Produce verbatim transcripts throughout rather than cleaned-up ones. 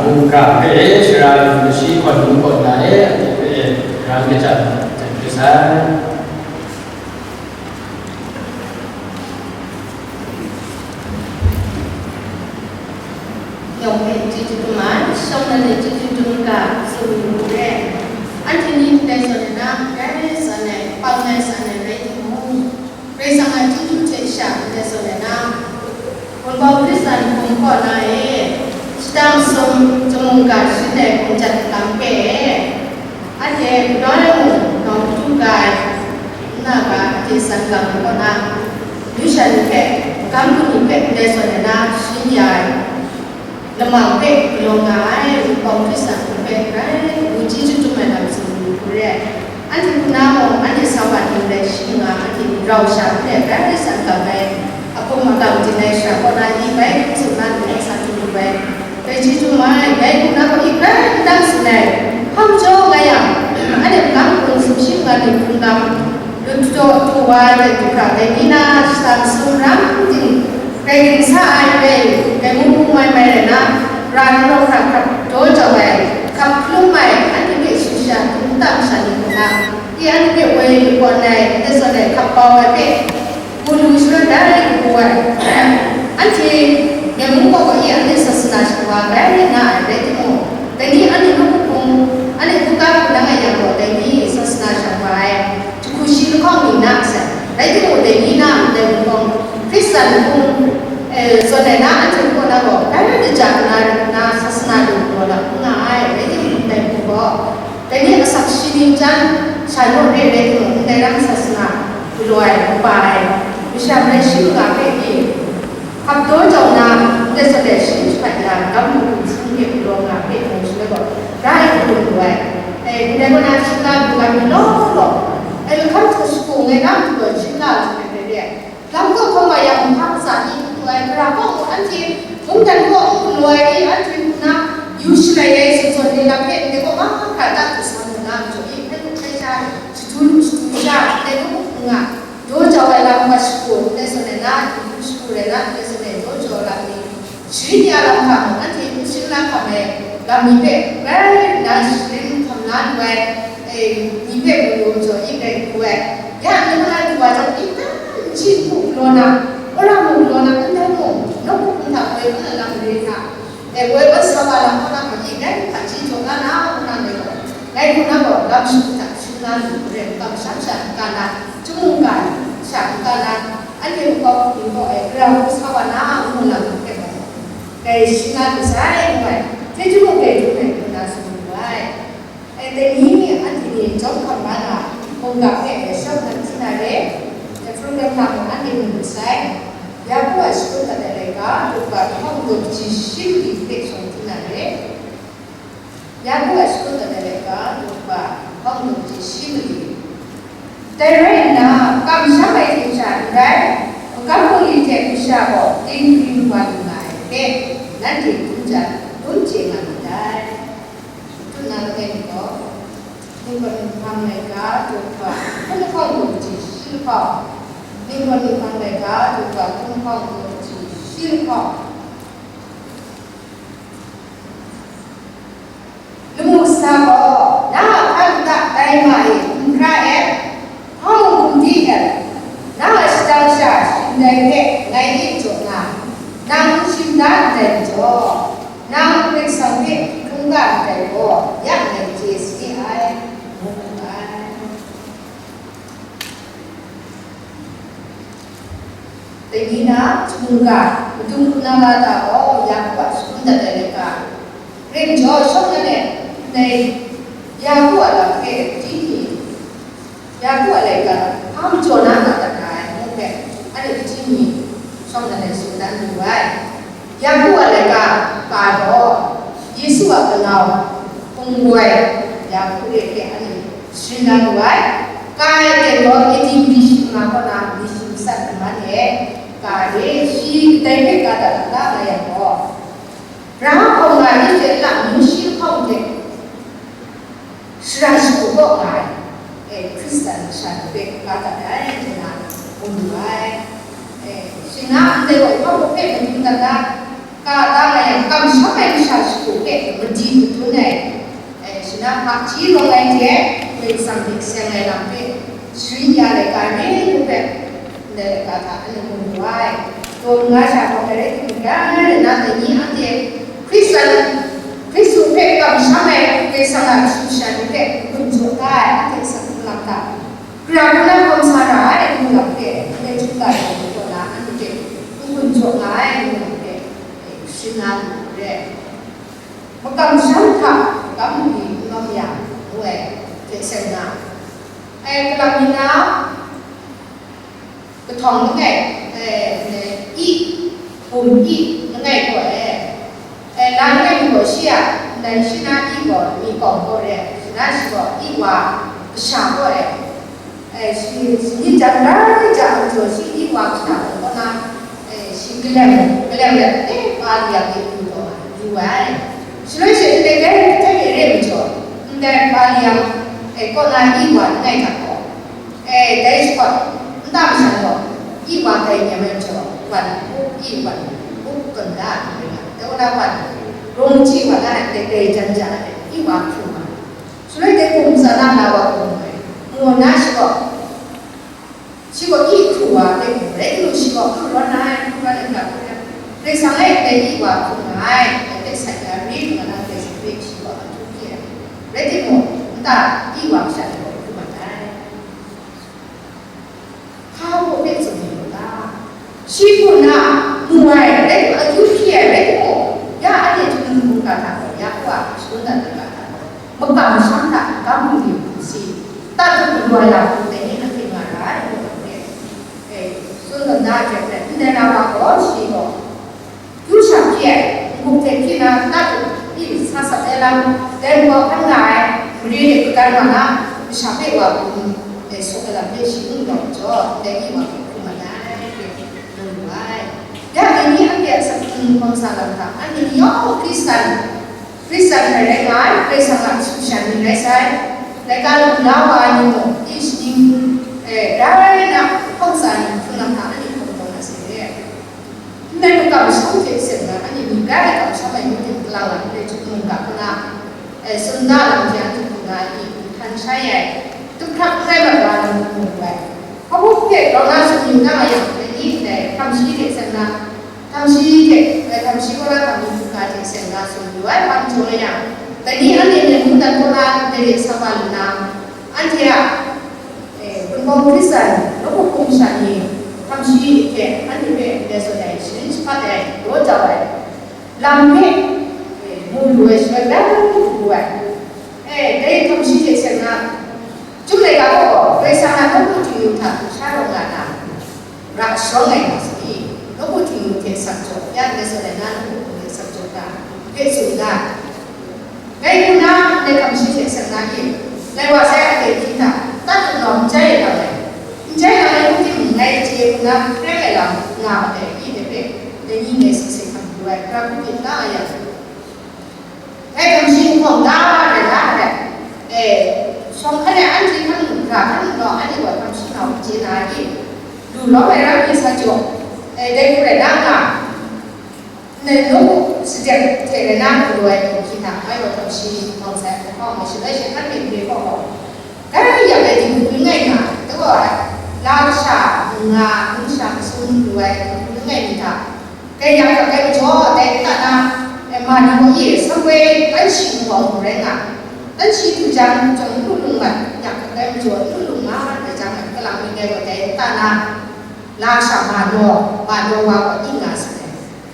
Mungga hpe shara lam kashi gawn num kaw na e, anhte hpe rang kajat ai. Yawng hpe chyeju dum ai, shawng nnan e chyeju dum ga, tsun lu re. Anhte ni ndai zawn ai na, grai san ai, pang ai san ai rai timung, Karai Kasang a chyeju hte sha ndai zawn ai na, Wunpawng Hkristan hpung kaw na e, shadang sum, chyum mungga sharin ai hpung jat lam hpe, anhte kadaw ai mung nawng hkrum ga ai, nna ga, anhte san ga ai kaw na, myu sha ni hpe, magam hku ni hpe ndai zawn ai na, sharin ya ai, lamang hpe galaw nga ai, Wunpawng Hkristan hpe grai ngu chyeju dum ai lam tsun lu hku re ai. Anhte hku na mung, anhte sa wa ni rai shi nga, anhte rau sha nhtoi grai san gam ai, a hpung a gam ting ai sha kaw na, i bai hkrum tsun na lu ai sa htum lu ai. Dai chyeju mai, dai hku na gaw i grai n dang tsun ai. Hkam jaw nga yang, anhte magam hpung sumshi mungga ni hpung lam, lut taw taw wa ai hte du hkra dai ni na, shadang sum ram ting, grai ging sa ai hpe, dai mung hpung mai mai rai na, ra ni rawng hkra hkrap daw jau ai, hkap hkalum ai, anhte hpe sharin sha htum tam sha ni hku na, i anhte hpe woi lu kawn ai, ndai zawn ai hkap bau ai hpe, Hku lu shaloi dai kabu ai, anhte Myen mung kaw kayi anhte sasana shawa grai rai nga ai rai timung, dai ni anhte nawku hpung, anhte hkungga hpunang ai yang gaw, dai ni sasana shawa ai jahku shi lahkawng ni na sai. Rai timung, dai ni na ndai Wunpawng Hkristan hpung, eh, zawn ai na anhte kaw na gaw, grai rai kaja kana rai nna sasana lu galaw la n nga ai. Rai timung, ndai hpung gaw, dai ni asak shi ning chyang sha naw re rai timung, ndai ram sasana galaw ai, kaba ai, masha marai shi manga hpe pyi, hkap daw jau na, ndai zawn ai shi jahpat ya, magam hpung sung hte galaw nga hpe mung shaloi gaw, ra ai hkrum lu ai. E, ndai kaw na shingga lu ga mi law law, e, lahkam hta shagu ngai na matu gaw shingga lu ai hpe re ai. Lam kaw hkawm wa yang, nhpa katsa ni n du ai, gara kaw mung anhte mungdan kaw n galaw ai, anhte hku na yu shalai ai zawn zawn ni lam hpe ndai kaw mahkra da du sa mu na, majaw i hpe hpe sha ai, shadu lu shadu sha, ndai kaw hkung nga, daw jau ai lam wa shagu, ndai zawn ai na, hku shagu rai na, ndai zawn ai daw jau lam ni, Sharin ya lam hta mung, anhte n shing na hkam ai lam ni hpe grai nna sharin hkam la lu ai, e, ni hpe mu lu majaw, i grai hku ai. Ya, ni hkra du wa jang, i hpe n chyi n hku galaw na, wora mung galaw na, ndai mung, nawku hpung hta woi hpung ai lam mare hta, e, woi wan sa wa lam hkawna gaw, i grai hpaji jaw la na, ngu na ngai gaw, ngai hku na gaw, lam shagu hta shing la lu, mare kamsham sha n ka na, chyum mungga sha n ka na, Anhte makau hpung gaw e, gara hku sa wa na, ngu lam hpe gaw, dai shi nga lu sai, ngu ai. Chyeju mung dai hpung e, ngu na tsun lu ai. E, dai ni anhte ni chyawm hkam la na, mungga hpe e shawng nnan hti na re, dai program hta mung anhte mu lu sai. Yaku a shakut dat ai laika, Luka, nhpawng daw kaji shi mali hpe shawng hti na re. Yaku a shakut dat ai laika, Luka, nhpawng daw kaji shi mali. Dai rai nna, kamsham ai hte sha n rai, magam bungli hte masha gaw dinghpring wa lu nga ai hpe, nanhte dum jan, dum chye nga myit dai. Tut na langai mi gaw, Ningkaw Ninghpang laika, Luka, nhpawng daw kaji shi lahkawng, Ningkaw Ninghpang laika, Luka, nhpawng daw kaji shi lahkawng. Lamu kasa gaw, na a hpa nta tai ma e, n hkra et, hpa mung hkum di et, na a shadang sha shing dai hpe ngai e jaw na, nang n shim da ndai majaw, nang Karai Kasang hpe hkungga ndai gaw, ya ngai chye sa ni ai, ngu wu ai. Dai ni na, chyum mungga, madung hpung na ga ta gaw, Yaku a shangun dat ai laika, ring jaw shawng na let, ndai Yaku a lam hpe, kaji ni, Yaku a laika, hpa majaw na nga dat ai, ngu hpe, anhte kaji ni, shawng na let tsun dan lu ai. Yaku a laika, ka gaw, Yesu a kanau, hpung woi, Yaku re hpe anhte sharin na lu ai. Ka ai ten gaw, A D mali shi manga kaw na mali shi matsat mungkan e, ka re, shi kadai hpe ka dat la nga yang gaw, Rahab hkawm nga ai Israela amyu shi lahkawng hte, Sara shagu kaw nga ai, e, Hkristan masha ni hpe ka dat ai, ngu na, ngu mu ai. E, shing na ndai gaw, Hkristu hpe madun dat na, ka da nga yang, kamsham ai masha shagu hpe Hpaji rawng ai hte, Karai Kasang hte seng ai lam hpe, sharin ya laika re ai hku hpe, ndai laika hta anhte mu wu ai. Taw manga sha gaw, dai rai timung, dai na dai ni anhte Hkristan, Hkristu hpe kamsham ai Karai Kasang a kashu kasha ni hpe n-gun jaw da ai, anhte asak hkrung lam hta, gara hku na hkawm sa ra ai ngu lam hpe, ndai hkrum ga ai ni kaw na anhte hpe n-gun jaw nga ai ngu lam hpe, e, sharin nga lu ai. Makamsham hta kam mali n lawm yang, ngu ai hte seng na, e, kalam mi na, kahtawng langai, e, i, hpum i langai gaw e, e, la langai mi gaw shi a, ndai shi na i gaw mi kawng gaw re, shi na shi gaw i wa kasha gaw e, e, shi, shi ni jan rai ja a majaw shi i wa kasha gaw na, e, shi kalem, kalem let, e, pa li a hpe du gaw yu ai. Shaloi she ndai grai hte re majaw, ndai pa li a, e, kaw na i wa langai hta gaw, e, dai shakawt nta masha gaw, i wa dai nem ai majaw, wan u, i wan u, tawn da ai rai nga, dai wa na wan, rung chyi wa na ai, dai, dai jan ja ai, i wa hkrum ai. Shaloi dai hpung tsa na la wa hkrum ai, ngu na shi gaw, shi gaw i hkru wa dai hpung rai timung, shi gaw hkru rawt na ai, hkru rawt ai hta hkru yang, Karai Kasang e dai i wa hkrum nga ai, dai hpe sat ya rit nga na, Karai Kasang hpe shi gaw a hkru hkye ai. Rai timung, nta i wa masha ni gaw hkru mat ai. Hpa baw hpe tsun ai law ta? Shi hku na mu ai, rai timung, akyu hpyi ai rai timung, ya anhte htingnu mungga hta gaw, Yaku a shagun dat ai ga hta gaw, makamsham hta kam mali hku si, tatut galaw ai lam hku dai ni anhte nga ra ai, ngu ai hte, e, tsun tawn da ai hte maren, ndai na wa gaw, shi gaw, Yu sha hpyi ai, n-gup hte hpyi na, nat u, i sa sat ai lam, dai hpaw hkan nga ai, mare de kagan wa na, masha hpe wa hkum, e, suk ai lam hpe shi n galaw ai majaw, dai ni wa hpe hkum mat ai, ngu wu ai. Ya dai ni anhte a asak hkrung hkawm sa lam hta, anhte ni yawng Hkristan, Hkristan hpe rai nga ai, Karai Kasang a kashu kasha ni rai sai, laika lu la wa ai ni mung, i shaning, e, rai na hkawm sa ai ni hpung lam hta, anhte hkawm taw na se. Ndai makamsham hte seng na, anhte myi grai ai kamsham ai mungdan kalang lam hpe chyum mungga hku na, e, tsun da lam hte anhte hku na, i, nhtan shai ai, tup hkrap n rai mat wa na mung mu ai. Hpa hpung hpe grau na tsun yu na nga yang, dai ni ndai hkam shi hte seng na, hkam shi hte, e, hkam shi kaw na hkam ni hkungga hte seng na tsun yu ai hpa n jaw yang, dai ni anhte myen mungdan kaw na dai re sa wa lu na, anhte a, e, Wunpawng Hkristan nawku hpung sha ni hkam shi hte anhte hpe ndai zawn ai sharin shapat ai, daw jau ai lam hpe, e, mu lu ai shaloi, bai hkrum hkrum lu ai. E, dai hkam shi hte seng na, Chyum laika gaw, Karai Kasang a nawku htingnu hta sha rawng nga na, ra sharawng ai nga sa i, nawku htingnu hte asak jaw, ya ndai zawn ai na nawku htingnu hte asak jaw ga, hpe tsun ga. Dai hku na, ndai hkam shi hte seng na e, lai wa sai a dai hpyi hta, tatut nawng n jai ai lam ai, n jai lam ai hku timung, ngai chye hku na hkrai ai lam nga ai dai hpyi dai hpe, dai ni ngai sik sik hkam pru ai, hkra hku myit la nga yang, ngai hkam shi nhkawng da ai, da ai, e, shawng hkan ai anhte hkan mung, ga hkan mung gaw, anhte gaw hkam shi nga u chye na ai i, lu lawm ai ra mi sa jaw, e, dai hku rai na nga, Ndai nawku sadek hte rai na galaw ai hpung hkyi hta, ngai gaw hkam shi mat sai, hkawng ai shaloi shi hkan myit re hkawng gaw, dai rai yang, dai dinghku langai nga ai, dai gaw ai, la kasha, nga, numsha masum lu ai dinghku langai mi hta, dai yak hkak ai majaw, dai nta na, e, ma ni gaw e, sangoi tan shi nkau hku rai nga, tan shi du jang, chyawm n lu lung mat, yak hkak ai majaw, n lu lung mat ai jang, kalang mi ngai gaw dai nta na, la kasha ma daw, ma daw wa gaw ning nga sa ai.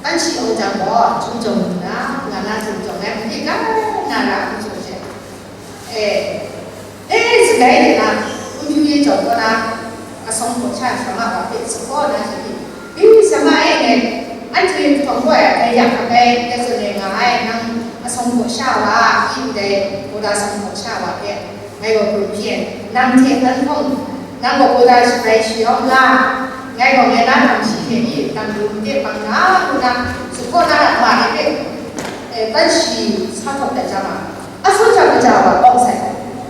Tan shi yawng jang gaw, Chyum Jawng nna, nga na Chyum Jawng ngai hpung de ga na ra hku jaw she, e, e, sagai de na, Kunhpyu ye jawng kaw na, asawng hpaw sha sha ma wa hpe sa gaw na shi, e, sa ma e, ngai, anhte htawng gaw ai, dai yak hkak ai, ya zawn e nga ai, nang asawng hpaw sha wa, i ndai, Bawda asawng hpaw sha wa hpe, ngai gaw hpung hpyi ai, nang hte nang hpawng, nang gaw Bawda shabrai shayawng la, ngai gaw ngai na hkam shi hte myi dang lu made bang na, ngu na, zuphkaw na a ma ni hpe, e, tan shi sa htawk dat jang a, asawn sha kaja wa awng sai,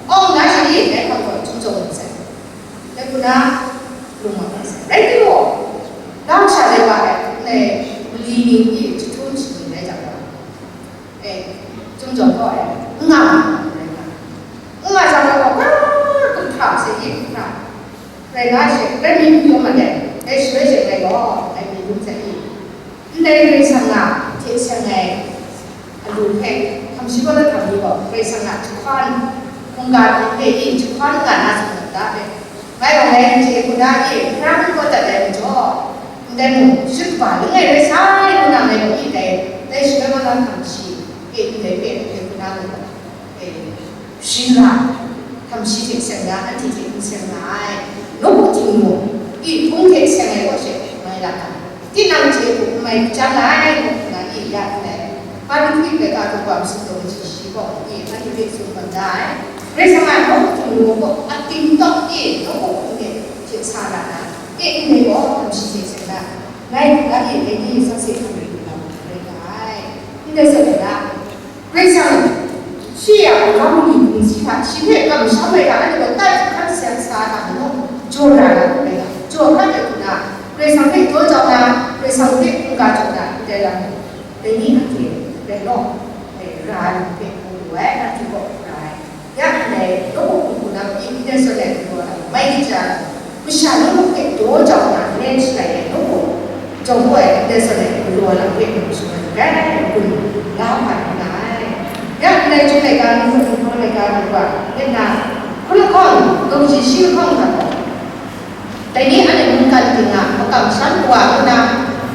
awng na shi ni dai hpang gaw Chyum Jawng lu sai, dai hku na, lung mat ai sai. Rai timung, la kasha lai wa ai, ndai mali ni, e, jahtum shaning rai jang gaw, e, Chyum Jawng gaw, e, n nga ma ai, Rai nga she, rai mi n yawm ma dai, dai shaloi she ngai gaw, ngai mi dum hte i, ndai Karai Kasang a hte seng ai alu hpe, hkam shi gaw na hkam ni gaw, Karai Kasang a jahkan, hkungga ni hpe i jahkan nga na zawn da hpe, ngai gaw ngai n chye hku na i, hpra n kawdat ai majaw, ndai mung, shut kaba langai rai sai ngu na ngai gaw i dai, dai shaloi gaw na hkam shi, e ndai hpe, ndai hku na ngai gaw. E, shi nga, hkam shi hte seng nga, anhte hte n seng nga ai, nawku Htingnu, i hpung hte seng ai kaw she, mai la ai, tinang hte hku n mai hpyi ai, ngu nna i ya nngai. Hpa Nikrit laika daw kaba sumsum shi gaw, i anhte hpe tsun tawn da ai. Karai Kasang a nawku Htingnu gaw, ating tawk e, nawku hpung hte hte sa ra na, e, ndai gaw hkam shi hte seng nga, ngai hku na i, dai ni sat se hkam rai lu na, rai nga ai. Ndai zawn na, Karai Kasang, shi a Wunpawng ni hpung si hta, shi hpe kamsham ai hta, anhte gaw tai hkan seng sa ai hta mung, jaw na ra ai, jaw hkrat ai hku na, Karai Kasang hpe jaw jau na, Karai Kasang hpe hkungga jaw na, ndai lam, dai ni anhte rai law, e, ra ai lam hpe mu lu ai, anhte gaw ra ai. Ya ndai, nawku hpung hku na pyi, ndai zawn ai galaw ai, mai kaja, masha nawku hpe daw jau na, len shalai ai nawku, jawng gaw ai, ndai zawn ai galaw ai lam hpe mu shangun rai, gun la hpa na ai. Ya ndai chyum laika, nawku hpung hku laika, nawku a, nna, hkun lahkawng, kaji shi lahkawng hta gaw, dai ni anhte mungkan ting a makamsham wa ngu na,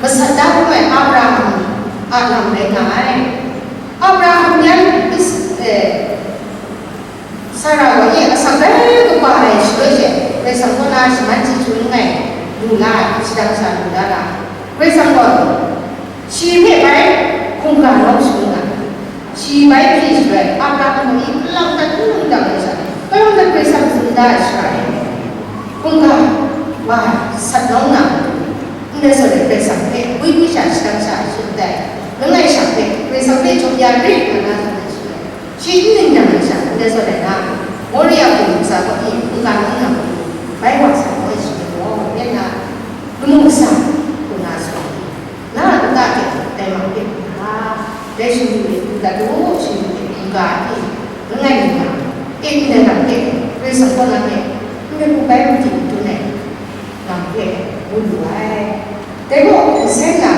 masat da hkrum ai Abraham a lam rai nga ai. Abraham yan Is-, eh, Sara gaw e asak rai kaba ai shaloi she, Karai Kasang kaw na shaman chyeju langai lu la ai, shadang sha lu la ai. Karai Kasang gaw shi hpe bai hkungga nawng shangun ai. Shi bai hpyi shaloi, Abraham gaw i palawng dat n lung dang ai sha, palawng dat Karai Kasang tsun da ai sara e, hkungga wa sat nawng na, ndai zawn e Karai Kasang hpe gwi gwi sha shadang sha ai shaloi, langai sha hpe Karai Kasang hpe jaw ya re nga na tsun ai shaloi, shi n ning yang ai sha, ndai zawn ai na, Moria hpung ntsa kaw e hkungga nawng na matu, bai wa sa ai shaloi gaw, ya na, lamu kasa hku na tsun ai. Na a lata hte dai ma hpe hkungga, dai shingyu e du dat u, shingyu e hkungga hte langai mi nga, e ndai lam hpe, Karai Kasang kaw na hpe, ndai hku bai madi madun ai lam hpe ngu lu ai. Dai gaw, nsen na,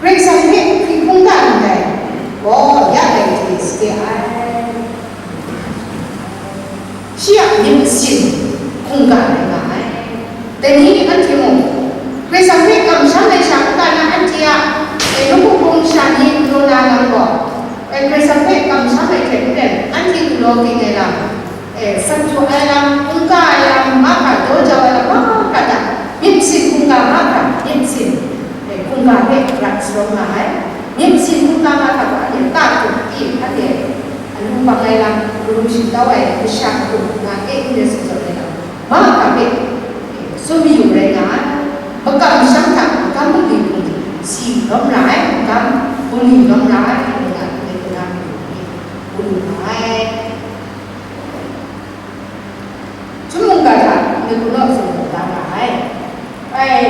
Karai Kasang hpe hkri hkungga ndai gaw, ya ai hte sade ai. Shi a myit masin hkungga rai nga ai. Dai ni anhte mung, Karai Kasang hpe kamsham ai sha n-ga na anhte a, e, nawku hpung sha ni galaw na lam gaw, e, Karai Kasang hpe kamsham ai hte maren, anhte galaw ging ai lam, e, sat jaw ai lam, hkungga ai lam, mahkra daw jau ai lam, mahkra hta, myit masin hkungga mahkra, myit masin, e, hkungga hpe rak sharawng nga ai. Myit masin hkungga mahkra gaw, anhte ta hkrum pyi, anhte alu pang ai lam, alu shingtau ai masha hkrum nga e, ndai tsun zawn ai lam, mahkra hpe tsun mayu rai nga ai. Makam masham hta magam bungli bungli si lawm ra ai, magam bungli lawm ra ai, ngu na, ngu na, ngu na, ngu na ai. Chyum mungga hta, ngu na, ngu na, ngu na ai. Bai,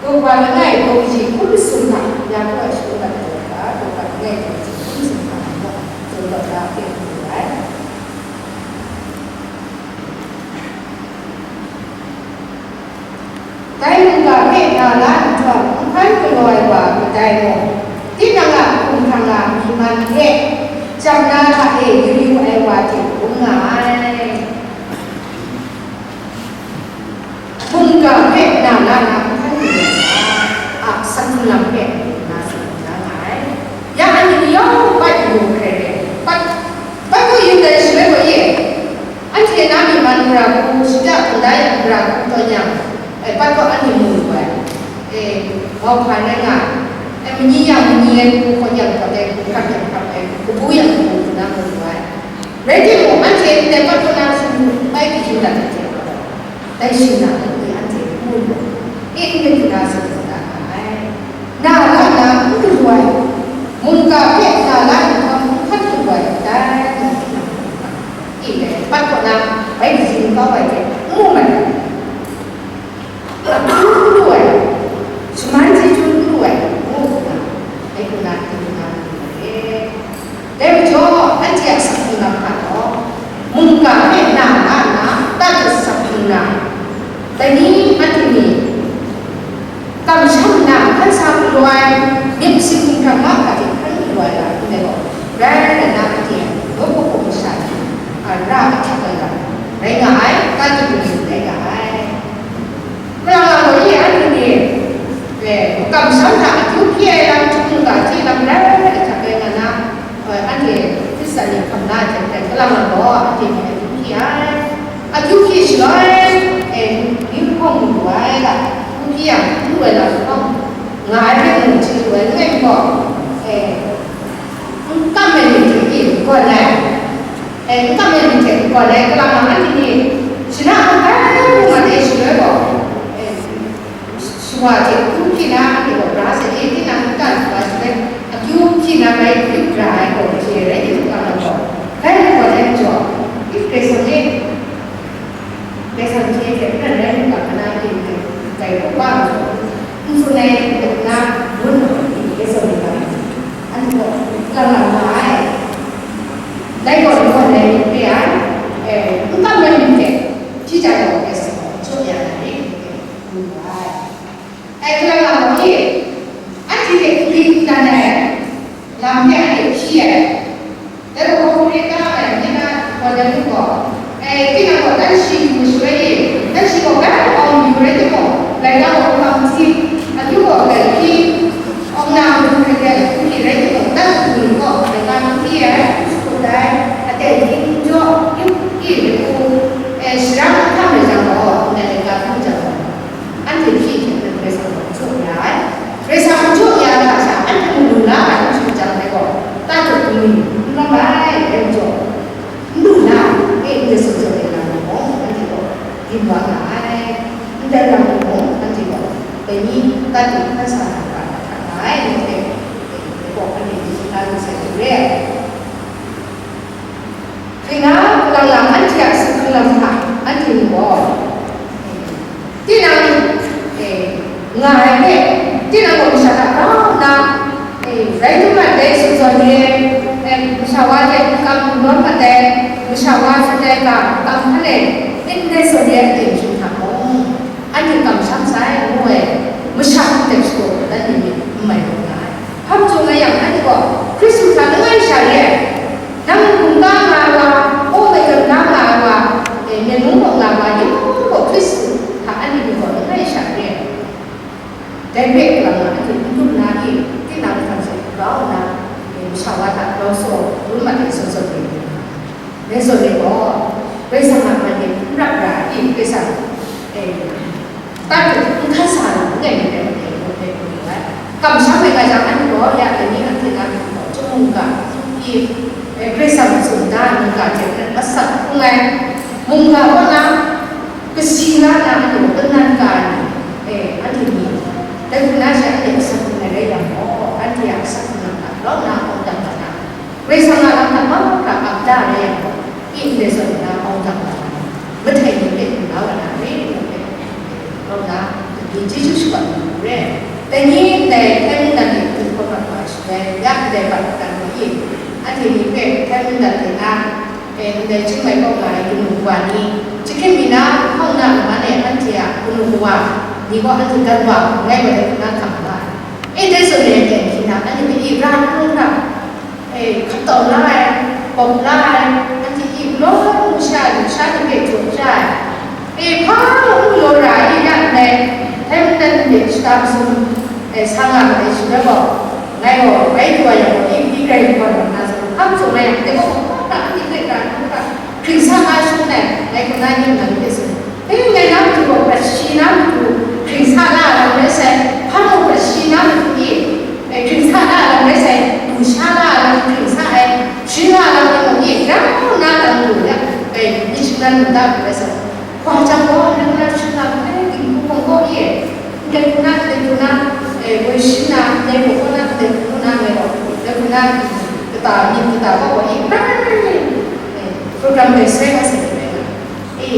Daw kaba langai, daw kaji hkun masum hta, ya hkra shagu mat ai wa hta, daw kaba langai, daw kaji hkun masum hta, tsun tawn da hpe mu ai. Dai mungga hpe na la nhtawm, nhkan galaw ai wa kadai mung, tinang a hkumhkrang a myi man hte, chyam na hta e yu yu ai wa hte bung nga ai. Mungga hpe na la na nhkan lu ai wa a, a asak hkrung lam hpe na tsun da nga ai. Ya anhte ni yawng pat yu hkrai re, pat, pat kaw yu dai shaloi gaw ye, anhte na myi man gara hku, shada hkunda yang gara hku tawn yang, e, pat kaw anhte mu lu ai. E, mauhpa rai nga ai. E, mani yang mani ai hku, hkawt yang hkawt ai hku, hkrap yang hkrap ai hku, kabu yang kabu hku na mu lu ai. Rai timung, anhte ndai pat kaw na hku bai kayu dat ai hte, dai shing na mung e anhte n mu lu, e, n gai hkra tsun da nga ai. Na la na n galu ai, mungga hpe na la nhtawm n hkan galu ai, dai na tinang hkungga, e, dai pat kaw na bai kayu kau ai hte n mu mat ai. N lu ai, shaman chyeju n lu ai, ngu nna, dai hku na, dai hku na, ngu ai. Dai majaw, anhte a asak hkrung lam hta gaw, mungga hpe na, na N kam ai myit hte n gaw ai, kalang nang anhte ni shana hkrai hkrai mu ma de shaloi gaw, e, shawa hte hkru hpyi na anhte gaw bra sai e, tinang n kam shawa shaloi akyu hpyi na bai, hkru bra ai gaw hte rai timung, kalang nang gaw, bai gaw ai majaw, i Karai Kasang e, Karai Kasang hte hte n rai n ga, kana hte n rai, n rai gaw, wa n tsun ai, na, ngun, Karai Kasang ni ga, anhte gaw, kalang nang nga ai. Dai gaw n gaw dai re ai, e, n kam ai myit hte, hpyi jang gaw, Karai Kasang gaw jaw ya na re, ngu ai. Dai hkra nga gaw ni, anhte hte n ring n dan ai, lam hpe anhte hpyi ai. Dai gaw hkawhkam re ta ai, ni na gaw dai lut gaw, e, tinang gaw dan shi mu shaloi ni, dan shi gaw bai awng yu rai timung, laika gaw hkam hti, akyu gaw bai hpyi, Awng na matu hkrai hkrai hkungri rai timung, dan hkungri gaw laika n hpyi ai, n shakut ai, aten hkying n jaw, yu hkungri hkungri, e, sharang n hkam rai jang gaw, ndai laika hkam jang gaw, anhte hpyi hte maren Karai Kasang gaw jaw ya ai. Karai Kasang jaw ya ga sha, anhte mung lu la ai n shut jang dai gaw, ta jaw hkungri n rawng ai, dai majaw, n lu na, e, ndai sumsum e na mung, anhte gaw dim wa nga ai, ndai lam mung, anhte gaw dai ni, ta ting hkan sa na ra hkra nga ai, ni hte, e, dai gaw anhte ni na lu sai hte re ai. Hpring na, kalang lang anhte a sumsum lam hta, anhte ni gaw, Tinang, e, nga ai hpe, tinang gaw masha hta grau nna, e, rai tim mat dai, tsun zawn ni, e, masha wa hte n kam n nawn mat dai, masha wa hte dai ga kam hkan e, ndai zawn ni a aten hpyi hta mung, anhte kamsham sai, ngu ai, masha hte shagu dan ni myit n mai lu nga ai. Hpa majaw nga yang, anhte gaw Hkristu hta langai sha re ai. Nang mungga nga ai wa, aw maikam na nga ai wa, e, myen mung kaw nga ai wa, yawng gaw Hkristu hta anhte myit gaw langai sha re ai. Dai hpe kalang nang anhte n dum na i, tinang hkang hte grau nna, e, masha wa hta grau sa, gun mat ai zawn zawn re ai. Dai zawn e gaw, Karai Kasang a man e n rap ra ai, Karai Kasang, e, Tan hte n hkan sa ai, n rai myit dai, n rai myit dai, n rai myit dai. Kamsham ai nga jang, anhte gaw ya dai ni anhte na matu gaw, chyum mungga, i, e, Karai Kasang tsun da ai mungga hte maren asak hkrung ai, mungga kaw na kasi la na anhte gaw kanan ka ai ni, e, anhte ni, dai hku na she anhte asak hkrung ai rai yang gaw, anhte a asak hkrung lam hta grau nna awng dang dat na, Karai Kasang a lam hta mahkra ap da ai rai yang gaw, i ndai zawn nna awng dang wa na, mahtai ni hpe du la wa na re, ngu hpe, grau nna, dai ni chyeju shakawn na re. Dai ni ndai hkrai mungdan ni hpung hkawm mat wa ai shaloi, ya ndai bat mungdan ni, anhte ni hpe hkrai mungdan hte na, e, ndai chyum ai kaw nga ai kanu kawa ni, chyahkrit mi na, hkawng na laman e anhte a kanu kawa ni gaw anhte dat wa, ngai gaw dai hku na hkam la ai. E, dai zawn e, dai hpyi na, anhte hpe i ra hkrum hkra, e, hkap taw la ai, bawp la ai, anhte hte galaw ai, sha ai lusha ni hpe jaw ja ai, e, hpa mung n galaw ra ai, ya ndai, hkrai mungdan ni hte shata masum, e, sa nga ma ai, shaloi gaw, ngai gaw bai du wa yang gaw, e, pyi grai kaw na sa, hpa majaw ngai yang, dai gaw hpa hkra anhte hpe ra hkrum hkra, hkring sa nga shangun ai, ngai hkum na ning nang hpe tsun. Dai ngai na matu gaw prat shayi na matu hkring sa la ai lam rai sai, hpa mung prat shayi na matu e, e, hkring sa la ai lam rai sai, du sha la ai lam hkring sa ai, sharin la ai lam ni mung e, grau nna dang lu ai, dai myit shingran mungga hku rai sai. Wa jang gaw, nang na shingran ai dinghku hpawng gaw e, ndai hku na, ndai hku na, e, woi shin na, ndai hku na, ndai hku na, ngai gaw, ndai hku na, kata, myit kata gaw gaw e, grau nna, e, program bai sai wa sai de rai nga. E,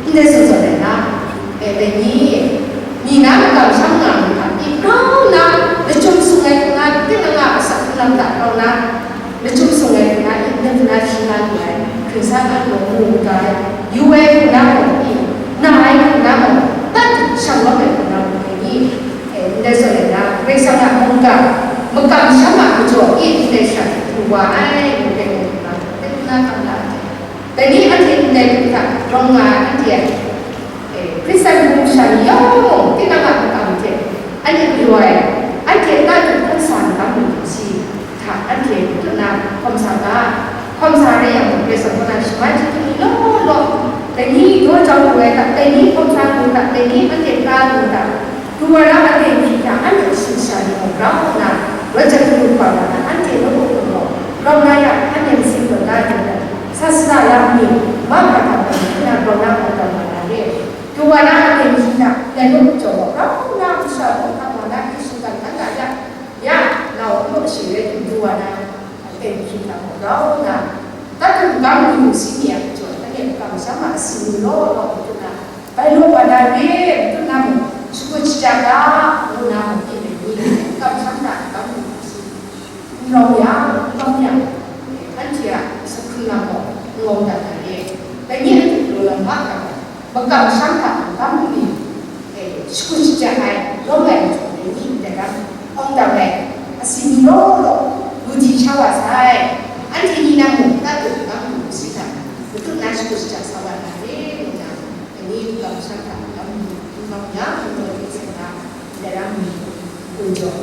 ndai zawn zawn ai na, e, dai ni, ni na makam sham nga ai hta, i grau nna, lachyum sung ai hku na, tinang a asak hkrung lam hta grau nna, lachyum sung ai hku na, i, ndai hku na hkring nga lu ai, hkring sa nga lu ai, mu ga ai, yu ai hku na mung, i, na ai hku na mung, tat shang lawm ai hku na mung, dai ni, e, ndai zawn ai na, Karai Kasang a mungga, makam sham a majaw, i, ndai shara hte du wa ai, ngu ai hku na, dai hku na kam la ai hte. Dai ni anhte ndai hku hta rawng nga ai anhte a, e, Hkristan hpung masha ni yawng mung, tinang a makam hte anhte galaw ai, anhte a ta du hkan sa ai makam mung si hta anhte tutut na hkawm sa ga, hkawm sa rai yang mung, Karai Kasang kaw na shamai chyahkrit ni law law, dai ni daw jau lu ai hta, dai ni hkawm sa lu hta, dai ni anhte pra lu hta, Du wa ra ai hte hkri hta anhte a shayi sha ni mung grau nna, rawt jang kanu kaba na anhte nawku hpung gaw, grau na ya, anhte masin gaw da ai hte maren, sa sara Shi rai htum du wa na, aten hkying hta gaw grau nna, Tattu n-gang matu si mi a majaw, anhte kamsham a asi ni law law matut na, bai law wa na re, matut na mung, shakut shajang ga, ngu na mung, myit ai ni, kamsham na n-gang matu si, n rawng yang, n rawng yang, anhte a sahkrung lam gaw n-gawng dat na re. Dai ni a hte law lam hpa hkra gaw, makamsham hta n-gang matu ni, e, shakut shajang ai, lawm ai majaw dai ni ndai ram awng dang ai, asi ni law law, lu di sha wa sai. Anhte ni nang mung, Tattu n-gang matu si hta, matut na shakut shajang sa wa na re, ngu na, dai ni kamsham hta n-gang matu n-gang yang, n-gang matu sai hta, ndai ram ni, kun jaw.